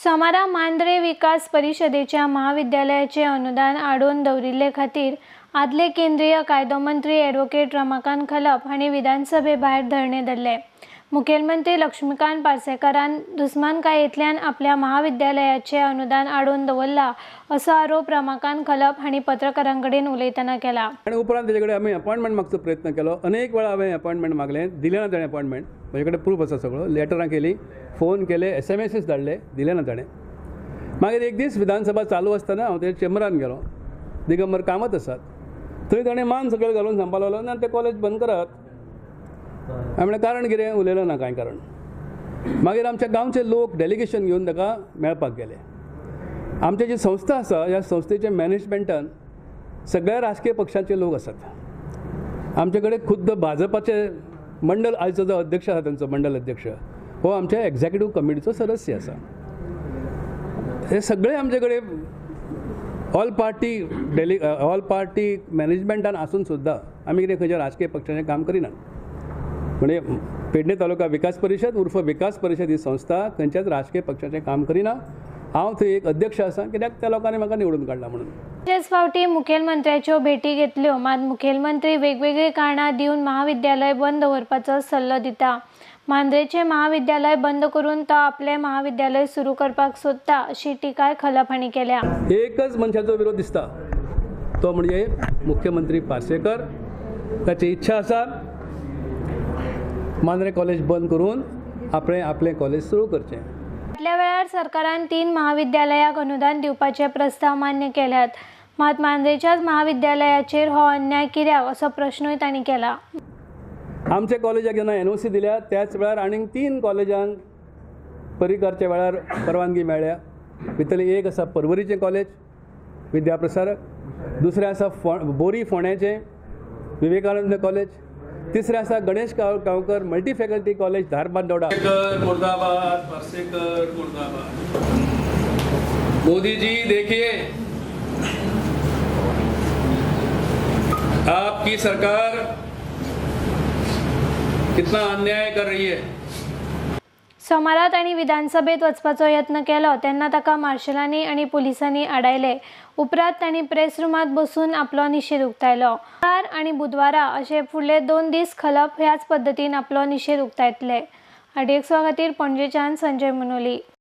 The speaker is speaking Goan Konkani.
सोमारा मांद्रे विकास परिशदेच्या महाविद्यालयाचे अनुदान आडोवन दवरिल्ले खातीर आदले केंद्रीय कायदो मंत्री ॲडव्होकेट रमाकांत खलप हांणी विधानसभे भायर धरणे धरले. मुखेलमंत्री लक्ष्मीकांत पार्सेकारान दुस्मानकायेंतल्यान आपल्या महाविद्यालयाचे अनुदान आडोवन दवरला असो आरोप रमाकांत खलप हांणी पत्रकारां कडेन उलयतना केला. आनी उपरांत तेजे कडेन आमी अपॉयंटमेंट मागचो प्रयत्न केलो. अनेक वेळा हांवें अपॉयंटमेंट मागलें, दिलें ना ताणें अपॉयंटमेंट. म्हजे कडेन प्रूफ आसा सगळो. लेटरां केलीं, फोन केले, एसएमएसीस धाडले, दिलें ना ताणें. मागीर एक दीस विधानसभा चालू आसतना हांव तेज्या चेंबरान गेलो. दिगंबर कामत आसात थंय. ताणें मान सकयल घालून सांगपाक लागलो, ना, तें कॉलेज बंद करात. हांवें म्हणलें, कारण कितें? उलयलो ना कांय कारण. मागीर आमच्या गांवचे लोक डेलिगेशन घेवन ताका मेळपाक गेले. आमची जी संस्था आसा, ह्या संस्थेच्या मॅनेजमेंटान सगळ्या राजकीय पक्षाचे लोक आसात. आमचे कडेन खुद्द भाजपाचे मंडल आयचो जो अध्यक्ष आसा, तांचो मंडल अध्यक्ष हो आमच्या एग्जॅक्युटीव कमिटीचो सदस्य आसा. हे सगळे आमचे कडेन ऑल पार्टी मॅनेजमेंटान आसून सुद्दां आमी कितें खंयच्या राजकीय पक्षाचें काम करिनात. म्हणजे पेडणे तालुका विकास परिशद उर्फ विकास परिशद ही संस्था खंयच्याच राजकीय पक्षाचें काम करिना. हांव थंय एक अध्यक्ष आसा, कित्याक त्या लोकांनी म्हाका निवडून काडला म्हणून. कितलेच फावटी मुखेलमंत्र्याच्यो भेटी घेतल्यो, मात मुखेलमंत्री वेगवेगळी कारणां दिवन महाविद्यालय बंद दवरपाचो सल्लो दिता. मांद्रेचें महाविद्यालय बंद करून तो आपलें महाविद्यालय सुरू करपाक सोदता अशी टिकाय खलप हांणी केल्या. एकच मनशाचो विरोध दिसता, तो म्हणजे मुख्यमंत्री पार्सेकर. ताची इच्छा आसा मांद्रे कॉलेज बंद करून आपणें आपलें कॉलेज सुरू करचें. फाटल्या वेळार सरकारान तीन महाविद्यालयाक अनुदान दिवपाचे प्रस्ताव मान्य केल्यात, मात मांद्रेच्याच महाविद्यालयाचेर हो अन्याय कित्याक असो प्रश्नूय तांणी केला. आमच्या कॉलेजाक जेन्ना एनओसी दिल्या, त्याच वेळार आनीक तीन कॉलेजांक परिकारच्या वेळार परवानगी मेळ्ळ्या. भितरलें एक आसा परवरीचें कॉलेज विद्याप्रसारक, दुसरें आसा बोरी फोंड्याचें विवेकानंद कॉलेज, तिसरें आसा Ganesh Gaonkar multi faculty college, Dharbandora. मुर्दाबाद, पार्सेकर मुर्दाबाद. मोदी जी, देखिए, आपकी सरकार कितना अन्याय कर रही है. सोमारा तांणी विधानसभेत वचपाचो यत्न केलो तेन्ना ताका मार्शलांनी आनी पुलिसांनी आडायले. उपरांत तांणी प्रेस रुमांत बसून आपलो निशेध उक्तायलो. मंगळार आनी बुधवारा अशे फुडले 2 दीस खलप ह्याच पद्दतीन आपलो निशेध उक्तायतले. आरडीएक्सवा खातीर पणजेच्यान संजय मुनोली.